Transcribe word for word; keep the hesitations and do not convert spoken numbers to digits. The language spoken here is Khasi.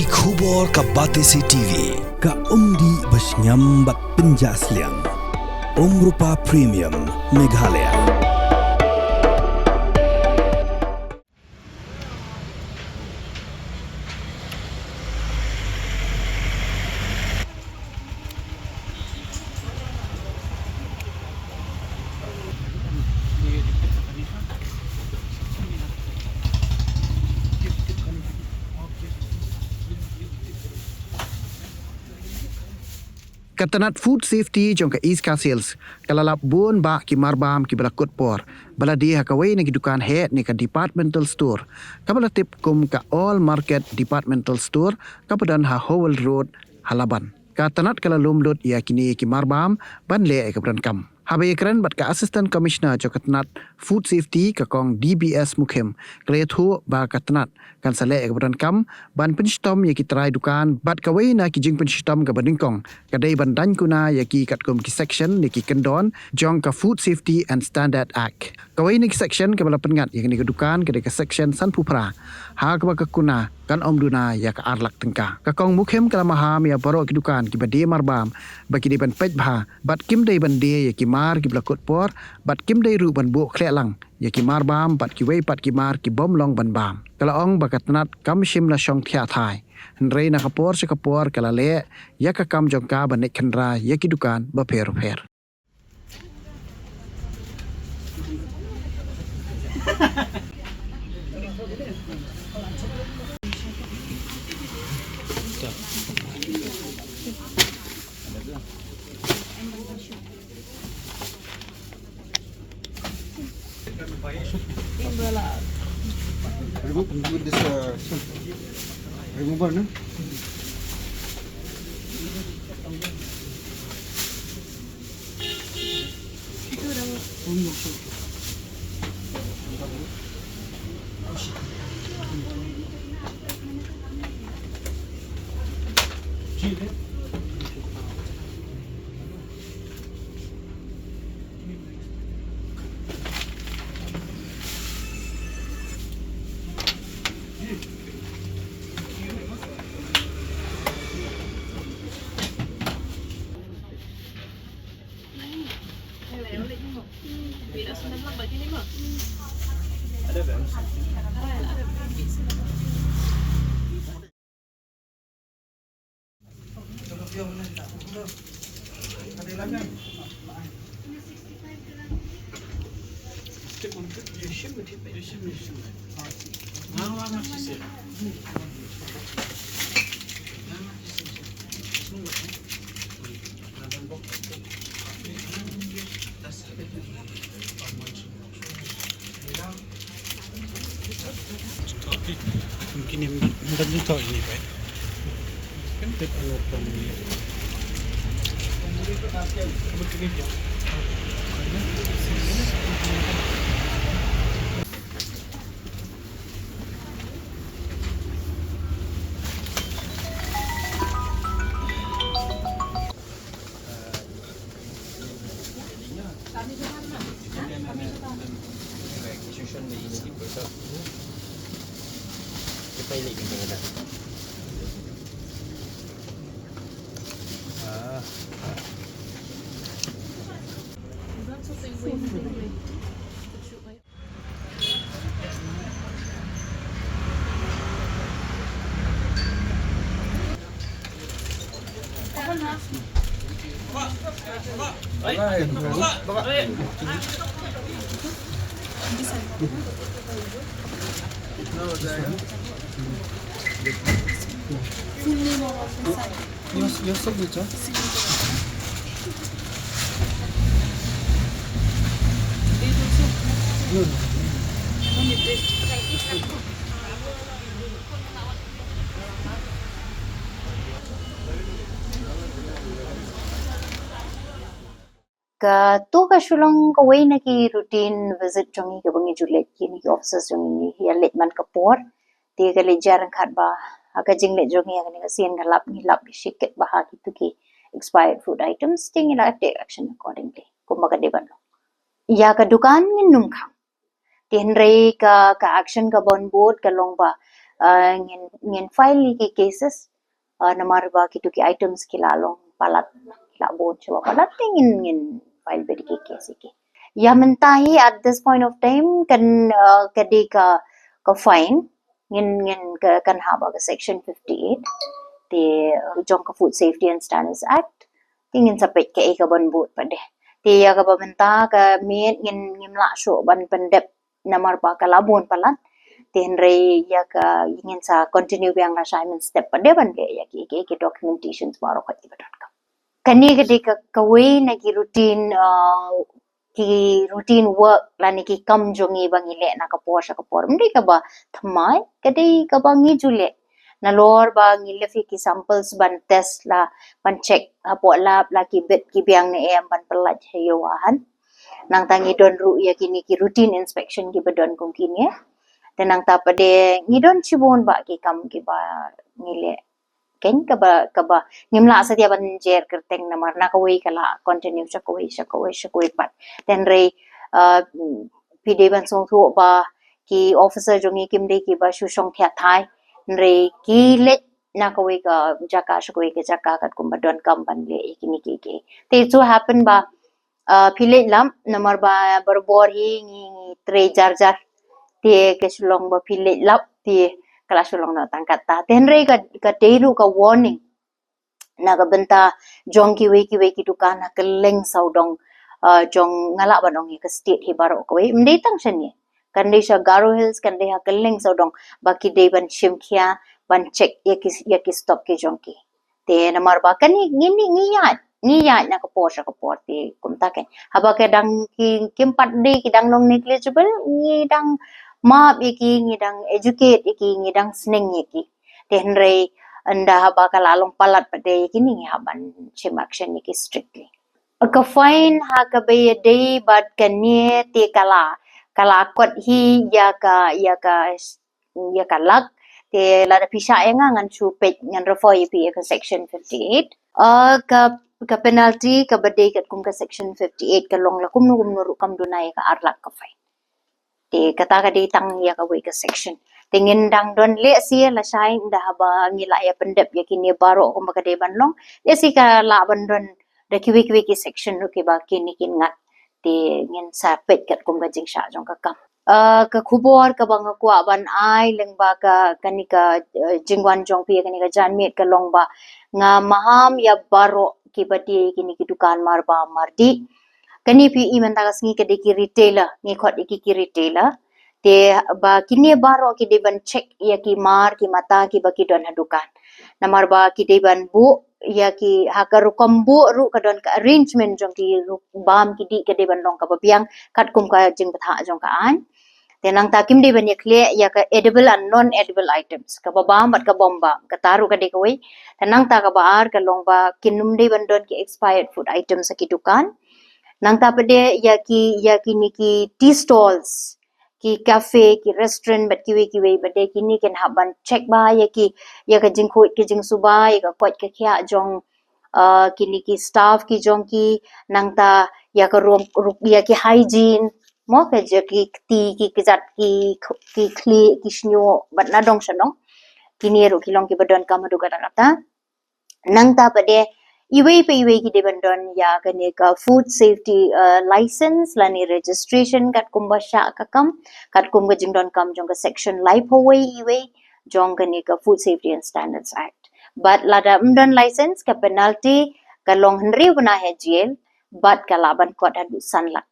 Ki khubor ka Batesi T V, ka umdih ba shngiam bad pynjah sliang. Umrupa Premium, Meghalaya. Ka tnat Food Safety jong ka East Khasi Hills ka la lap bun bah ki marbam kiba la kut por ba la die ha kawei na ki dukan heh ne ka departmental store kaba la tip kum ka All Market Departmental Store kaba don ha Howell Road, ha Laban. Ka tnat ka la lum lut ïa kine ki marbam ban leh ïa kaba donkam. Haba ïakren bad ka Assistant Commissioner jong ka tnat Food Safety, ka Kong D B S Mukhim, ka la ïathuh ba ka tnat kan sa leh ïa kaba donkam ban pynshitom ïa ki trai dukan, bad kawei na ki jingpynshitom kaba nyngkong ka dei ban daiñ kuna ïa ki katkum ki section ne ki kyndon jong ka Food Safety and Standard Act. Kawei na ki section kaba la pynngat ïa kane ka dukan ka dei ka section sanphew phra, ha kaba ka kuna kan ym duna ïa ka ar lak tyngka. Ka Kong Mukhim ka la maham ïa baroh ki dukan kiba die marbam ba ki dei ban peit bha bad kim dei ban die ïa ki mar kiba la kut por, bad kim dei ruh ban buh khleh lang ïa ki marbam bad kiwei pat ki mar ki bym long ban bam. Ka la ong ba ka tnat kam shym la shong thiah thai, hynrei na ka por sha ka por ka la leh ïa ka kam jong ka ban leit khynra ïa ki dukan bapher bapher. Remove with this, uh, remover, no? Your, your signature. No, no. Kato ka shu long kawei na ki routine visit jong ngi kaba ngi ju leit, kine ki officers jong ngi ïa leit man ka por. Te ka leit jia ryngkat ba ha ka jingleit jong ngi ha kane ka sien ka lap, ngi lap shikit bha ha kito ki expired food items, te ngi la take action accordingly kumba ka dei ban long. Ïa ka dukan ngin ym khang. Te hynrei ka, ka action kaba on board ka long ba uh, ngin ngin file ïa ki cases, uh, namar ba kitu ki items ki la long palat, ki la bun shuwa palat, te ngin ngin file bad ki case ïa ki. Ïa mynta hi at this point of time kan, uh, ka dei ka ka fine, ngin ngin ka kan hap ha ka section fifty-eight te, uh, jong ka Food Safety and Standards Act. Te ngin sa peit kaei ka ban bud pat de. Te ïa kaba mynta ka miet ngin ngim lah shuh ban pyndep namar ba ka la bun palat. Te hynrei ïa ka ngin sa continue biang lashai mynstep pat de ban leh ïa ki ki ki documentations baroh ki ba donkam. Kane ka dei ka kawei na ki routine, uh, ki routine work lane ki kam jong ngi ba ngi leh na ka por sha ka por. Ym dei kaba thymmai, ka dei kaba ngi ju leh. Nalor ba ngi leh ïa ki samples ban test la, ban check hapoh lab la ki bit ki biang ne em ban pyllait ha ïew ha han. Nangta ngi don ruh ïa kine ki routine inspection kiba don kum kine. Te nangta pat de ngi don shibun bah ki kam kiba ngi leh. Keiñ kaba kaba ngim lah satia ban jer kyrteng namar na kawei ka la continue sha kawei, sha kawei, sha kawei pat. Te hynrei, uh, phi dei ban sngewthuh ba ki officer jong ngi kim dei kiba shu shong thiah thai. Hynrei ki leit na kawei ka jaka sha kawei ka jaka katkum ba donkam ban leh ïa kine ki ki. Te it so happen ba, uh, phi leit lap namar ba barabor hi ngi ngi trei jar jar. Te ka shu long ba phi leit lap te ka la shu long noh tang katta. Te hynrei ka ka dei ruh ka warning na ka bynta jong kiwei kiwei ki dukan ha kylleng sawdong, uh, jong, nga lah ban ong ïa ka state hi baroh kawei. Ym dei tang shane, kan dei sha Garo Hills, kan dei ha kylleng sawdong ba ki dei ban shim khia, ban check ïa ki ïa ki stock ki jong ki. Te namar ba kane ngi ngi ngi ïaid, ngi ïaid na ka por sha ka por te kumta keiñ. Haba ka dang ki kim pat dei, ki dang long negligible, ngi dang map ïa ki, ngi dang educate ïa ki, ngi dang sneng ïa ki. Te hynrei ynda haba ka la long palat pat de ïa kine ngi hap ban shim action ïa ki strictly. Ka fine ha kaba ïadei bad kane te ka la, ka la kot hi ïa ka, ïa ka, ïa ka lak. Te lada phi shah ïa nga ngan shu peit, ngan refer ïa phi ïa ka section fifty-eight. Uh, ka ka penalty kaba dei katkum ka section fifty-eight ka long la kumno kumno ruh kam duna ïa ka ar lak ka fine. Te kata ka dei tang ïa kawei ka section. Te ngin dang don lehse lashai ynda haba ngi la ïa pyndep ïa kine baroh kumba ka dei ban long, lehse ka lah ban don da kiwei kiwei ki section ruh kiba kine kin ngat. Te ngin sa peit katkum ka jingshah jong ka kam. Uh, ka khubor kaba nga kwah ban ai lyngba ka kane ka, uh, jingwan jong phi ïa kane ka janmiet ka long ba nga maham ïa baroh kiba die ïa kine ki dukan mar bam mar dih. Kane phi i mynta ka sngi ka dei ki retailer, ngi khot ïa ki ki retailer. Te ba kine baroh ki dei ban check ïa ki mar ki mata kiba ki don ha dukan. Namar ba ki dei ban buh ïa ki ha ka rukom buh ruh ka don ka arrangement jong ki ruh bam ki dih ka dei ban long kaba biang katkum ka jingbthah jong ka aiñ. Te nangta kim dei ban ïa khleh ïa ka edible and non edible items, kaba bam bad kaba ym bam, kata ruh ka dei kawei. Te nangta kaba ar ka long ba kin ym dei ban don ki expired food items ha ki dukan. Nangta pat de ïa ki, ïa kine ki tea stalls, ki cafe, ki restaurant bad kiwei kiwei pat de kine kin hap ban check bha ïa ki, ïa ka jingkhuid ka jingsuba, ïa ka koit ka khiah jong, uh, kine ki staff ki jong ki, nangta ïa ka rukom, rukom, ïa ki hygiene, mo, ka jong ki kti, ki kjat, ki, ki khlieh, ki shñiuh bad nadong shanong. Kine ruh ki long kiba donkam haduh katta katta. Nangta pat de iwei pa iwei ki dei ban don ïa kane ka food safety, uh, license lane registration katkum ba shah ka kam, katkum ka jingdonkam jong ka section laiphew wei iwei jong kane ka Food Safety and Standards Act. Bad lada ym don license, ka penalty ka long hynriew bnai ha jail bad ka lah ban kot haduh san lak.